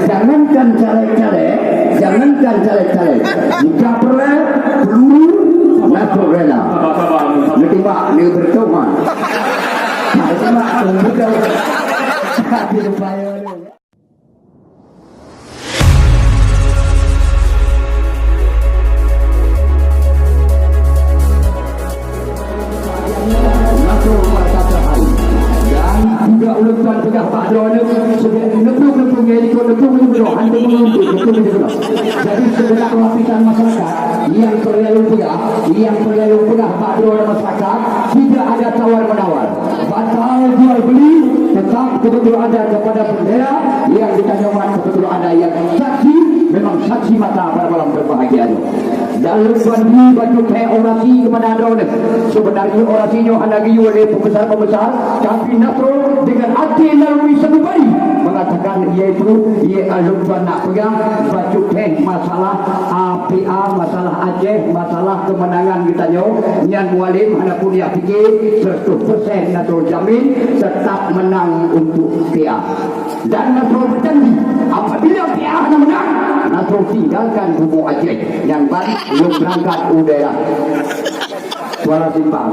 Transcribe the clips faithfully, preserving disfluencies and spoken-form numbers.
Jangankan caleg-caleg, jangankan caleg-caleg. Jika peureulèe peluru, masuk rela. Neutembak, neubertoman. Neutembak, neubertoman. Tapi lupa ya. Dan juga ulôn tuan peugah bak droeneuh, seubeuet neuplueng-neuplueng nyan, ikot neuplueng-neuplueng droe, hana meununtuk, neuplueng-neuplueng droe. Jadi, segenap lapisan masyarakat nyang peureulèe lôn peugah, nyang peureulèe lôn peugah bak droeneuh masyarakat, tidak ada tawar-menawar. Batal jual beli, tetap kebetulan ada kepada bendera yang kita hormat, kebetulan ada yang saksi, memang saksi mata pada malam berbahagia ini. Dan lôn tuan bri bacut thèe orasi keupada droeneuh. Sebenarnya orasi nyoe hana geuyue lé pembesar-pembesar, tapi Nasrul dengan até naluri sanubari mengatakan, yaitu, ye, lôn tuan nak peugah bacut thèe masalah A P A, masalah Aceh, masalah kemenangan geutanyoe, nyan Mualem hana pun jak pike, seratus persen Nasrul jamin tetap menang untuk P A. Dan Nasrul berjanji, apabila P A hana menang, Nasrul tinggalkan bumoe Aceh. Nyan ban lôn berangkat u daerah Kuala Simpang.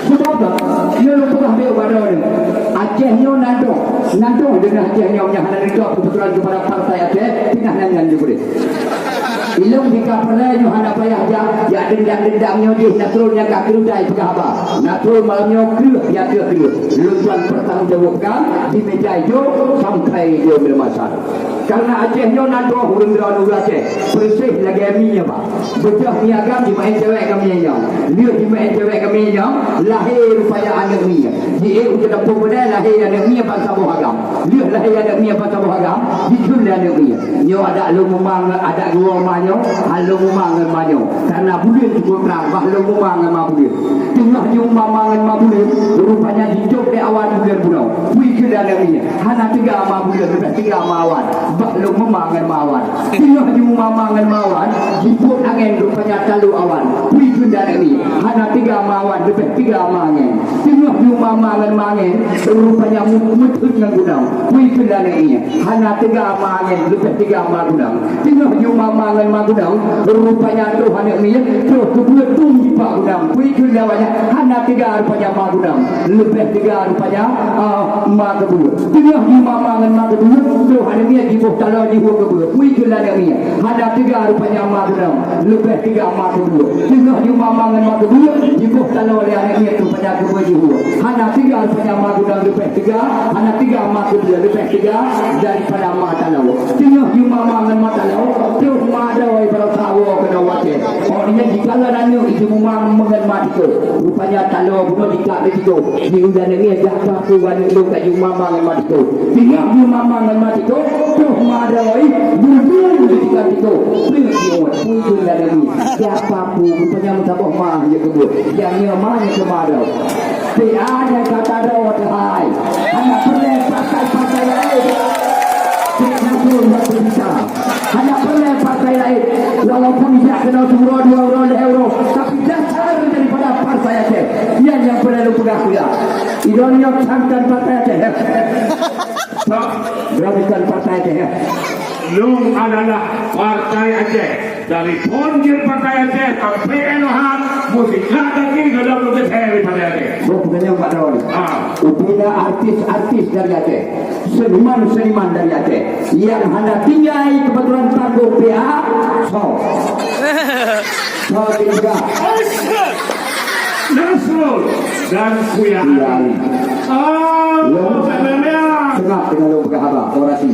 Sebab apa? Dia lôn peugah beu bak droeneuh. Aceh nyoe nan dong, nan dong deungon Aceh nyoe nyang hana ridha kebetulan kepada partai Aceh, pinah nan nyan jeuet. Ilôn jika peureulèe nyoe hana payah jak, jak dendam-dendam nyoe jih Nasrul nyang ka keudai peugah haba. Nasrul malam nyoe kreueh, ya kreueh, kreueh. Lôn tuan pertanggungjawabkan di meja ijo sampai ijo meuneumasar. Karena Aceh nyoe nan dua ureueng droe ureueng Aceh, persis lagèe mi nyoe, Pak. Beujeuet mi agam jimeu'en cewek kami nyoe. Lheueh jimeu'en cewek kami nyoe, lahé rupanya aneuk mi. Jiék u Ceudapông Beudai lahé aneuk mi ban saboh agam. Lheueh lahé aneuk mi ban saboh agam, jikheun lé aneuk mi. Nyoe adak lôn meuma ngon adak geuwoe ma nyoe, han lôn meuma ngon ma nyoe. Karena buleuen cukup trang, bah lôn meuma ngon ma buleuen. Teungoh jimeuma ma ngon ma buleuen, rupanya jicok lé awan buleuen bunoe. Peue kheun lé aneuk mi, hana teuga ma buleuen, leubeh teuga ma awan. Bah lôn meuma ngon ma awan. Teungoh jimeuma ma ngon ma awan, jipôt angén rupanya talo awan. Peue kheun lé aneuk mi, hana teuga ma awan, leubeh teuga ma angén. Teungoh jimeuma ma ngon ma angén, rupanya mu-, meutheun ngon gunong. Peue kheun lé aneuk mi, hana teuga ma angén, leubeh teuga ma gunong. Teungoh jimeuma ma ngon ma gunong, rupanya troh aneuk mi, troh keubeue tum jipak gunong. Peue kheun lé awaknyan, hana teuga rupanya ma gunong, leubeh teuga rupanya, ah, ma keubeue. Teungoh jimeuma ma ngon ma keubeue, troh aneuk mi jiboh taloe jihue keubeue. Peue kheun lé aneuk mi, hana teuga rupanya ma gunong, leubeh teuga ma keubeue. Teungoh jimeuma ma ngon ma keubeue, jiboh taloe lé aneuk mi rupanya keubeue jihue. Hana teuga rupanya ma gunong, leubeh teuga, hana teuga ma keubeue, leubeh teuga daripada ma taloe. Teungoh jimeuma ma ngon ma taloe, troh ma droe baro sawoe keunoe watèe. Awaknyan jikalon aneuk jimeuma ngon ma tiko. Rupanya taloe bunoe jikak lé tiko. Jiudah aneuk mi, jak paku aneuk lôn ka jimeuma ma ngon ma tiko. Teungoh jimeuma ma ngon ma tiko, troh ma droe, buru-buru jitikang tiko. Peue jimuet, peue kheun lé aneuk mi. Jak paku, rupanya meusaboh ma jeuet keubeue. Nyang nyoe ma nyang keu ma droe. P A nyang ka tadroe teuhai. Hana peureulèe partai-partai laén. Cek Nasrul bak beurita. Hana peureulèe partai laén. Walaupun ijak keunoe siuroe, dua uroe, lhèe uroe, tapi dasar daripada partai Aceh. Nyan nyang peureulèe lôn peugah-peugah. Idong nyoe bukan partai Aceh. Bukan partai Aceh. Lôn adalah partai Aceh. Dari phon jeuet partai Aceh sampai inoe han, meusikat gaki gadam lôn keuthèe dari partai Aceh. Boh bukannya Pak Dawan. Ah. Ubina artis-artis dari Aceh, seniman-seniman dari Aceh yang hana tinggai kebetulan panggung P A, so. So juga. Nasrul dan Kuya Ali. Kuya Ali. Ah, Lôn, Pak Memea. Seungab deungon lôn peugah haba, orasi.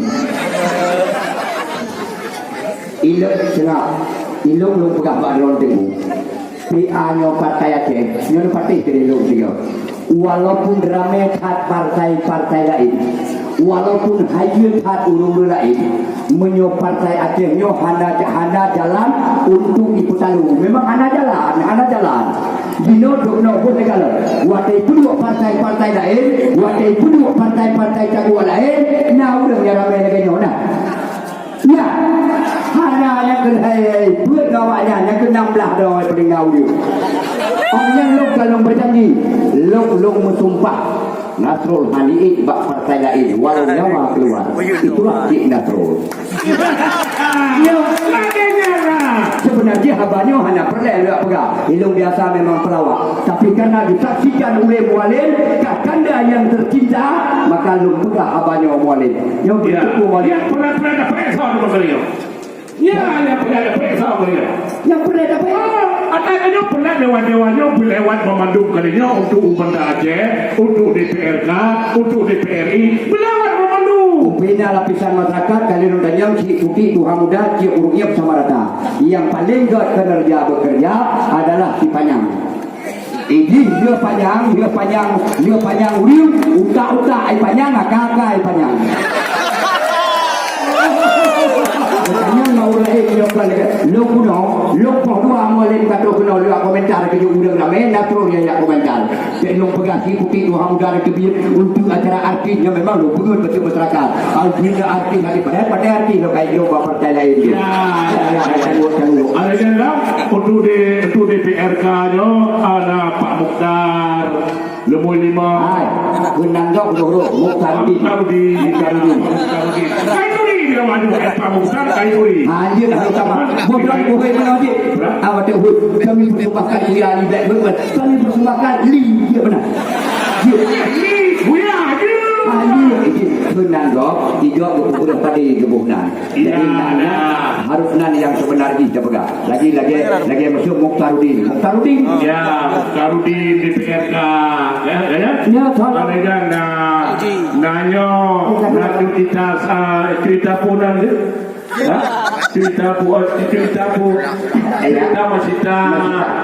Ilôn seungab, ilôn lôn peugah bak droeneuh teungku. P A nyoe partai Aceh, nyoe patéh keu lôn sigoe. Walaupun ramé that partai-partai laén, walaupun hayeue that ureueng-ureueng laén, meunyoe partai Aceh nyoe hana, hana jalan untuk ipeutalu. Memang hana jalan, hana jalan. Jinoe dok noe boh lé galak. Watèe peuduek partai-partai laén, watèe peuduek partai-partai takwa laén, na ureueng nyang ramé lagèe nyoe na. Ya, hana nyang keu hai, hai, buet ngon awaknyan, nyang keu nam blah droe peutinggai ujeuen. Awaknyan lôn ka lôn beujanji, lôn, lôn meusumpah. Nasrul hana ék bak partai laén, walau nyawa keuluar. Itulah cit Nasrul. Nyoe lagèe nyan lah. Seubeuna jih haba nyoe hana peureulèe lôn peugah. Ilôn biasa memang peulawak. Tapi karena disaksikan oleh Mualem, kakanda yang tercinta, maka lôn peugah haba nyoe Mualem. Nyoe beutôi Mualem. Nyang peureulèe-peureulèe dapet soe di bangsa nyoe. Ya, nyang peureulèe dapet soe nyoe. Nyang peureulèe dapet. Oh, ata nyoe peureulèe lewat dewan nyoe, beulewat meumandum kali nyoe untuk u Banda Aceh, untuk D P R K, untuk D P R I, beulewat meumandum. Ubena lapisan masyarakat, kali nyoe tanyong cit putik tuha muda, cit ureueng nyoe sama rata. Yang paling gèt kinerja bekerja adalah si Panyang. Idih, dia panyang, dia panyang, dia panyang ureueng, utak-utak ai panyang, aka-aka ai panyang. Panyang mau ureueng laén nyoe kan lagèe, lôn keunoe, lôn poh dua Mualem ka trok keunoe, lôn komentar keu ureueng ramè, na trok nyang jak komentar. Cit lôn peugah si putik tuha muda dan keubiet untuk acara artis nyoe memang lôn peugah beutôi masyarakat. Artis nyoe artis lagi, padahai, padahai artis lôn kai jok bak partai laén tu. Ya, ya, ya, ya. Tanggung, tanggung. Ada janda untuk di, untuk D P R K nyoe, ada Pak Mukhtar, Leumui Lima. Hai, keunan gok dua huruf, Mukhtarudin. Mukhtarudin. Mukhtarudin. Mukhtarudin. Kai Nuri dia maju, eh, Pak Mukhtar, Kai Nuri. Ha, dia dah utama. Bodoh, bodoh, bodoh, bodoh. Awak tu, kami persembahkan dia, dia, dia. Kami persembahkan li, dia benar. Dia. Li, Buya, dia. Ah, li, dia. Keunan gok, dijawab geupeugah pada geuboh nan. Jadi, ya, nan, nan, harus nan yang sebenar jih tapeugah. Lagi, lagi, lagi maksud Mukhtarudin. Mukhtarudin. Ya, Mukhtarudin di P R K. Ya, ya, ya. Ya, tuan. Ada kan, nah, nanya, nak cerita, ah, cerita punan tu? Ha? Cerita pu-, cerita pu-, cerita masita.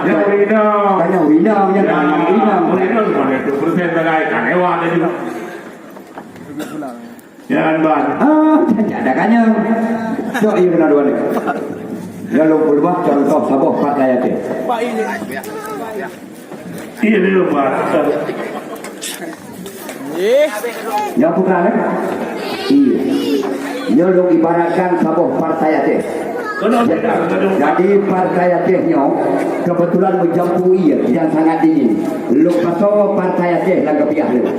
Yang urina. Banyak urina, banyak urina. Urina mana tu? Persen bagai, kan, hewan tadi. Jangan ban. Ah, tidak ada kanya. Sok iya kena dua ni. Lalu berubah contoh saboh partai Aceh. Iya, dia lupa. Ya, bukan, eh? Iya. Nyoe lôn ibaratkan saboh partai Aceh. Jadi, partai Aceh nyoe kebetulan meujampu ie yang sangat dingin. Lôn pasoe partai Aceh lam keupiah lôn.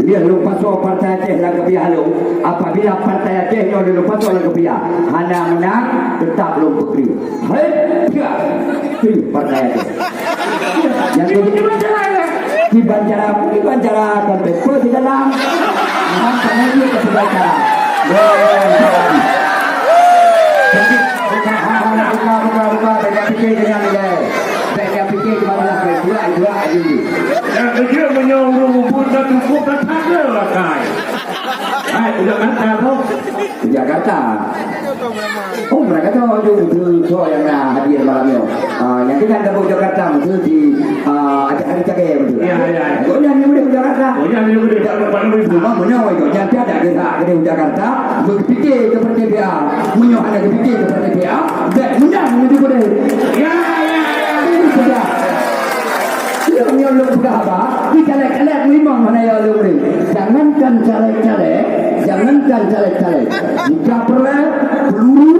Lheueh lôn pasoe partai Aceh lam keupiah lôn, apabila partai Aceh nyoe lôn pasoe lam keupiah hana meunang, teutap lôn peukriek. Hai, piah! Kriek partai Aceh. Nyang keu-, kiban cara, kiban cara kon beupeue di dalam. Nah, karena dia kepada cara. Jadi, bukan, bukan, bukan, bukan, bukan, beda fikir dengan dia. Beda fikir cuma adalah berjuang, juang aja. Yang kecil punya urung ubun dah cukup, dah tak ada lah, Kai. Hai, udah mantap, bro. Jakarta. Oh, mereka tahu tu, tu, tu yang nak hadir malam ni. Ah, yang kita ada buat Jakarta tu di, ah, ada hari cagai betul. Ya, ya. Oh, yang ni boleh Jakarta. Oh, yang ni boleh. Tak ada mana boleh. Cuma punya itu, yang tiada gerak ke Jakarta, berpikir seperti dia. Punya ada berpikir seperti dia. Dan mudah menuju boleh. Ya, ya, ya. Ini sudah. Dia punya lom peugah apa? Di caleg-caleg memang mana ya lom ni. Jangankan caleg-caleg, jangankan caleg-caleg. Jika perlu, peluru,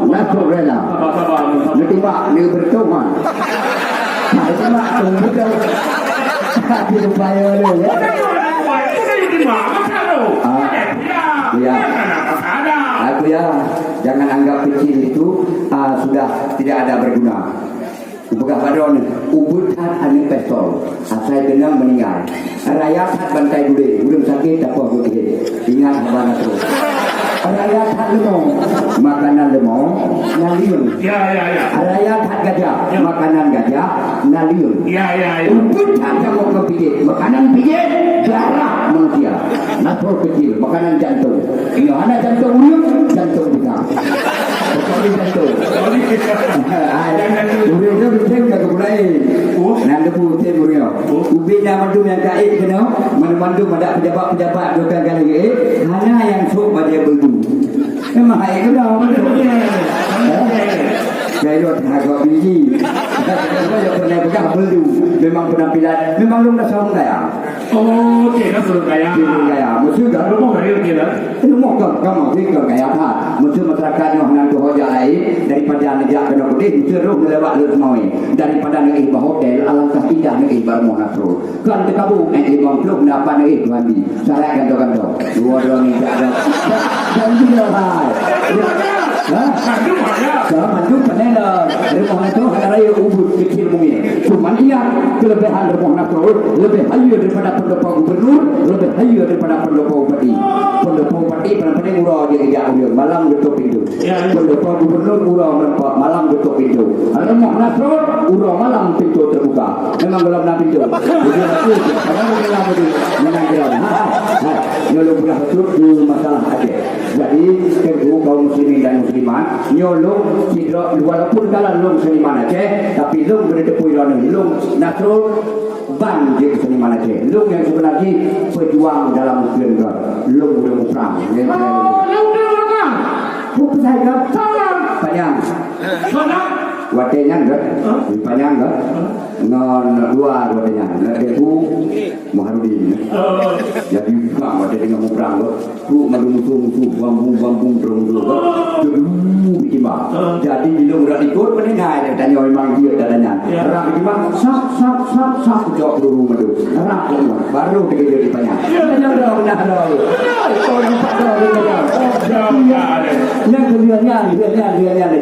masuk rela. Sabar, sabar, sabar. Nitimbak, ni bertoma. Nitimbak, tunggu dah. Tapi lupa ya, lu, ya. Ah, ya. Aku ya, jangan anggap kecil itu, ah, sudah tidak ada berguna. Peugah padon, ubit that aneuk pistol, asai keunong meuninggai. Raya that bantai gulé, ureueng sakét tapoh geukihék. Ingat haba nyan. Raya that leumô, makanan leumô, naleueng. Ya, ya, ya. Raya that gajah, ya, makanan gajah, naleueng. Ya, ya, ya. Ubit that kamoe keu pijét, makanan pijét, darah manusia. Nafsu kecil, makanan jantung. Nyoe hana jantung ureueng, jantung pisang. Kecuali jantung. Hai, ureueng tu bising ka keumulai. Nyan debu bising ureueng. Ubit nyan mandum nyang ka ék keunoe, mandum-mandum adak pejabat-pejabat dua kali ék, hana nyang sôk bajèe beuldu. Memang hai keunoe. Gayot hagok biji. Saya pernah pegang beuldu. Memang penampilan, memang lôn rasa ureueng kaya. Oh, okey, rasa ureueng kaya. Ureueng kaya. Juga rumoh dari kira. Rumoh kan kamoe sih kan kaya that. Mesti masyarakat nyoe hana tuho jak lain daripada neujak keunoe keudeh, mesti roh neulewat Lhokseumawe. Daripada neuéh bak hotel, alangkah indah neuéh bak rumoh Nasrul. Kan teukabu, eh, limong ploh na pat neuéh Tuhan di. Salah ganto-ganto. Dua-dua ni tak ada. Dan bila hai. Ha? Sama tu panela. Rumoh Nasrul hana raya ubit kecil mungil. Cuman ingat, kelebihan rumoh Nasrul lebih hayeue daripada pendopo gubernur, lebih hayeue daripada pendopo bupati. Pendopo bupati paling-paling uroe je geujak ureueng, malam geutôp pintoe. Ya, ya. Pendopo gubernur uroe meureumpok, malam geutôp pintoe. Rumoh Nasrul uroe malam pintoe teubuka. Memang gohlom na pintoe. Jadi, aku, kadang-kadang aku di, menang gohlom. Ha, ha, ha. Nyoe lôn peugah beutôi keu masalah Aceh. Jadi, teungku kaum muslimin dan muslimat, nyoe lôn sidroe, walaupun kalon lôn seniman Aceh, tapi lôn beuteupeue droeneuh, lôn Nasrul ban jeuet seniman Aceh. Lôn nyang seubeuna jih peujuang dalam ukeuen droe. Lôn udah muprang. Oh, lôn udah muprang. Peue peusai ka? Salam. Panyang. Salam. Watèe nyan ka? Hah? Panyang ka? Hah? Ngon dua watèe nyan. Ngon Teungku Muharudin. Oh. Jadi, bang, watèe teungoh muprang ka. Trok mandum musoh-musoh, bambung-bambung, droe musoh ka. Teungku Iqbal. Ah. Jadi, bila udah ikut, mending hai, dia tanya memang dia tak tanya. Ya. Rap Iqbal, sap, sap, sap, sap, jawab dulu madu. Rap semua. Baru dia kerja di Panyang. Ya. Tanya dah, dah, dah. Oh, nampak dah, dia dah. Oh, dah, dah, dah. Yang kedua ni, dia ni, dia ni, dia ni,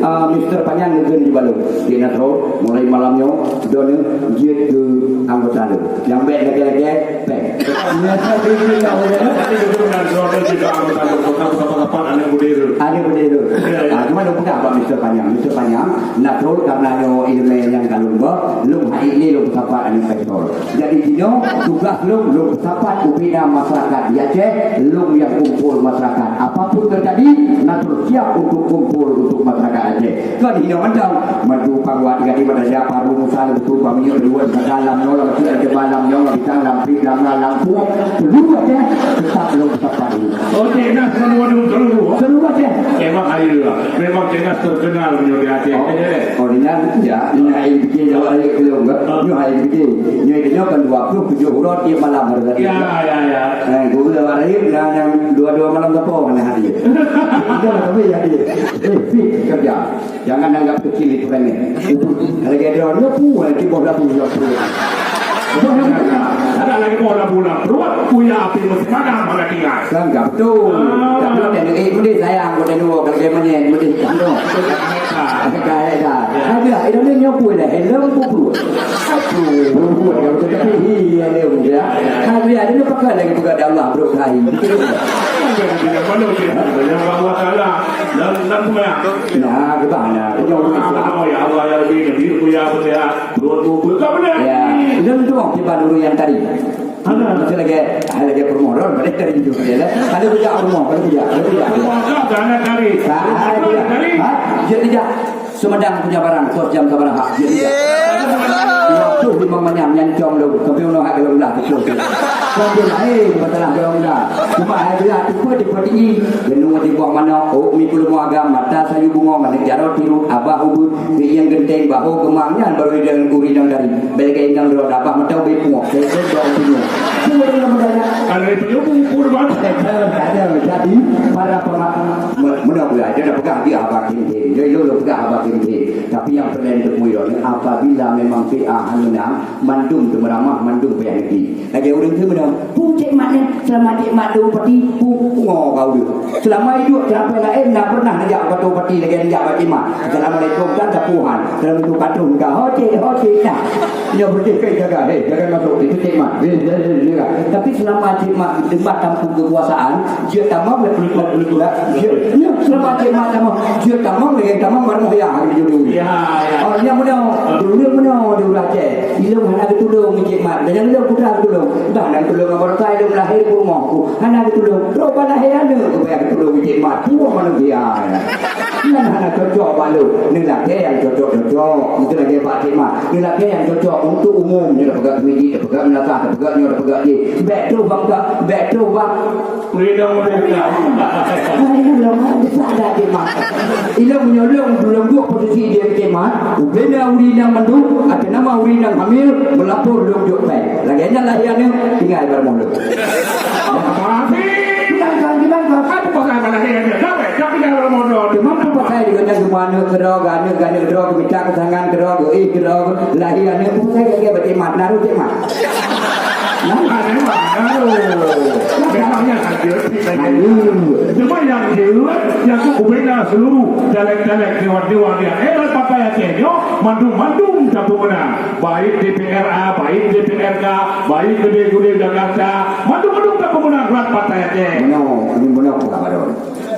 ah, Mister Panyang negeri di Balong. Dia nak terus, mulai malam nyoe, dia ni, dia ke anggota dia. Yang baik lagi-lagi, Pèng. Tapi jujur dan jujur, anggota anggota kapan-kapan aneuk muda tu. Aneuk muda tu. Ya, ya. Ah, cuma lôn peugah bak Mister Panyang. Mister Panyang, Nasrul karena nyoe ileumèe nyang ka lôn ba, lôn hai lé lôn peusapat aneuk pistol. Jadi jinoe tugas lôn, lôn peusapat ubena masyarakat di Aceh, lôn nyang kumpul masyarakat. Apapun terjadi, Nasrul siap untuk kumpul untuk masyarakat Aceh. Kan hino mantong. Mantu pang wat gadi pada siapa rumu salu tu pamiyo dua dalam nyola tu ada malam nyola bintang lampi lam lam pu. Dulu aja tetap belum tetap dulu. Okey, nah, seluruh dulu. Seluruh aja. Memang air lah. Memang jelas terkenal nyola di Aceh. Oh, oh, dengan ya, dengan air bikin jawab air belum ke? Nyola air bikin. Nyola itu kan dua puluh tujuh huruf tiap malam harus ada. Ya, ya, ya. Eh, guru dah air, nah, yang dua-dua malam tepung kena hadir. Kita lah kami hadir. Eh, fit kerja. Jangan anggap kecil itu remeh. Kalau dia ada orang pu, eh, di bawah labu, ya, pu. Ada lagi bawah labu lah. Ruat punya api mesti padam, mana tinggal. Kan enggak betul. Ah. Tapi ada duit, mesti sayang, ada dua, kalau dia menyet, mesti kandung. Kayak dah. Ada, ada ni nyopu dah. Hello, pu, pu. Pu, pu, pu. Tapi, iya, dia, ya. Ada, ada ni pakai lagi, bukan Allah, bro, kain. Yang Allah Taala. Dan, dan semua. Nah, gimana? Punya orang Islam. Ya Allah, ya Rabbi, Nabi, ya Fatihah. Perut buku, tak benar. Ya, itu untuk tiba dulu yang tadi. Ada. Masih lagi, ada lagi promo, pada tadi itu, ya, lah. Ada kerja promo, ada kerja, ada kerja. Promo, tak ada tadi. Tak ada kerja. Tadi. Ha? Dia kerja. Sumedang punya barang, tos jam sabaraha. Dia kerja. Waktu di mamanya nyancong lu, tapi udah hak gelung lah, betul. Sambil lain, masalah gelung lah. Cuma hai belah, tipe, tipe tinggi. Jenuh di buah manok, oh, mi puluh agam, mata sayu bungo, mana jaro tiru, abah ubut, Di nyang geunteng bahô keumang nyan barô idang ureueng nyang dari. Bèk lagèe nyang droe dabah mantong bèk pungoh. Bèk droe pungoh. Pungoh dalam budaya. Ada punyoh, pungoh, pungoh. Jadi, para pema-, me-, meunoe beulah, dia dah peugah dia haba khem-khem. Dia ilôn peugah haba khem-khem. Tapi nyang peureulèe teupeu droe, apabila memang P A hana meunang, mandum teumeuramah, mandum payah neugui. Lagèe ureueng keu meunoe, "Peue Cék Mat nyan? Seulama Cék Mat dong pati, peue, peue ngo kau deuh. Seulama idup, siapa laén na pernah neujak bak bupati lagèe neujak bak Cék Mat. Assalamualaikum, kan sapeue han. Assalamualaikum, ka troh, ka ho Cék, ho Cék, nah." Nyoe beuteh kai jaga, hei, jangan masuk, itu Cék Mat. Hei, hei, hei, hei. Tapi seulama Cék Mat, Cék Mat tampung kekuasaan, jeuet tamong lé peuleueh-peuleueh. Jeuet, nyoe seulama Cék Mat tamong, jeuet tamong lé tamong baru moh ya, hari jodoh. Ya, ya. Oh, nyan meunoe, dulu meunoe di Aceh. Ilôn hana geutulông Cék Mat. Dan ilôn putra geutulông. Bah, dan tulông ngon baroesa ilôn lahé di rumoh ku. Hana geutulông. Roh bah lahé aneuk ku payah geutulông Cék Mat. Puwoe manusia. Nyan hana cocok bak lôn. Neulakèe nyang cocok-cocok. Beutôi lagèe bak Cék Mat. Neulakèe nyang cocok untuk umum. Nyoe tapeugah meuseujid, tapeugah meunasah, tapeugah nyoe, tapeugah jih. Bèk troh bang ka, bèk troh bang. Freedom of the Islam. Hai, ilôn, bisa dak, Cék Mat? Ilôn meunyoe lôn, lôn duek posisi di Cék Mat, ubena ureueng inong mandum, ateueh nama ureueng inong hamil, meulapor lôn jok pèng. Lagèe nyan lahé aneuk, tinggai bak rumoh lôn. Apa? Keudroe, ganeuk-ganeuk droe, geumita keusangan keudroe, geuéh keudroe, lahé aneuk, peue sagai lagèe bak Mat, naru cit Mat. Naru. Aduh, aduh. Memangnya saja, saja. Aduh. Cuma nyang jeuet, nyang ubena seluruh caleg-caleg dewan-dewan nyang érat Partai Aceh nyoe, mandum-mandum tapeumeunang. Baik D P R A, baik D P R K, baik gede-gede Jakarta, mandum-mandum tapeumeunang rot Partai Aceh. Meunoe, meunoe, Pak Baron.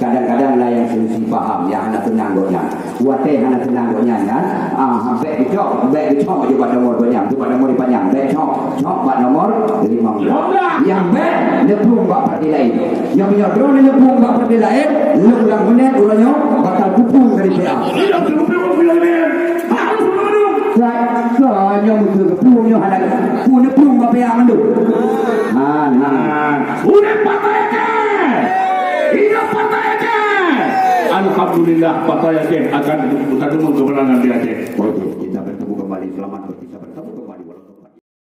Kadang-kadang na nyang selisih paham, nyang hana teunang gobnyan. Watèe hana teunang gobnyan nyan, ah, bèk geucok, bèk geucok ju bak nomor gobnyan, ju bak nomor panyang, bèk cok, cok bak nomor limong belas. Nyang bèk neuplueng bak partai laén. Nyoe meunyoe droeneuh neuplueng bak partai laén, lôn ulang meunan uroe nyoe bakal kuplueng dari P A. Tidak, tidak, tidak, tidak. Harus menurun. Sa-, sa nyoe meukeue geupeue nyoe hana geupeue neuplueng bak P A mandum. Nah, nah. Nah, udah Partai Aceh. Hidup Partai Aceh. Alhamdulillah, Partai Aceh akan menerima kemenangan di Aceh. Betul.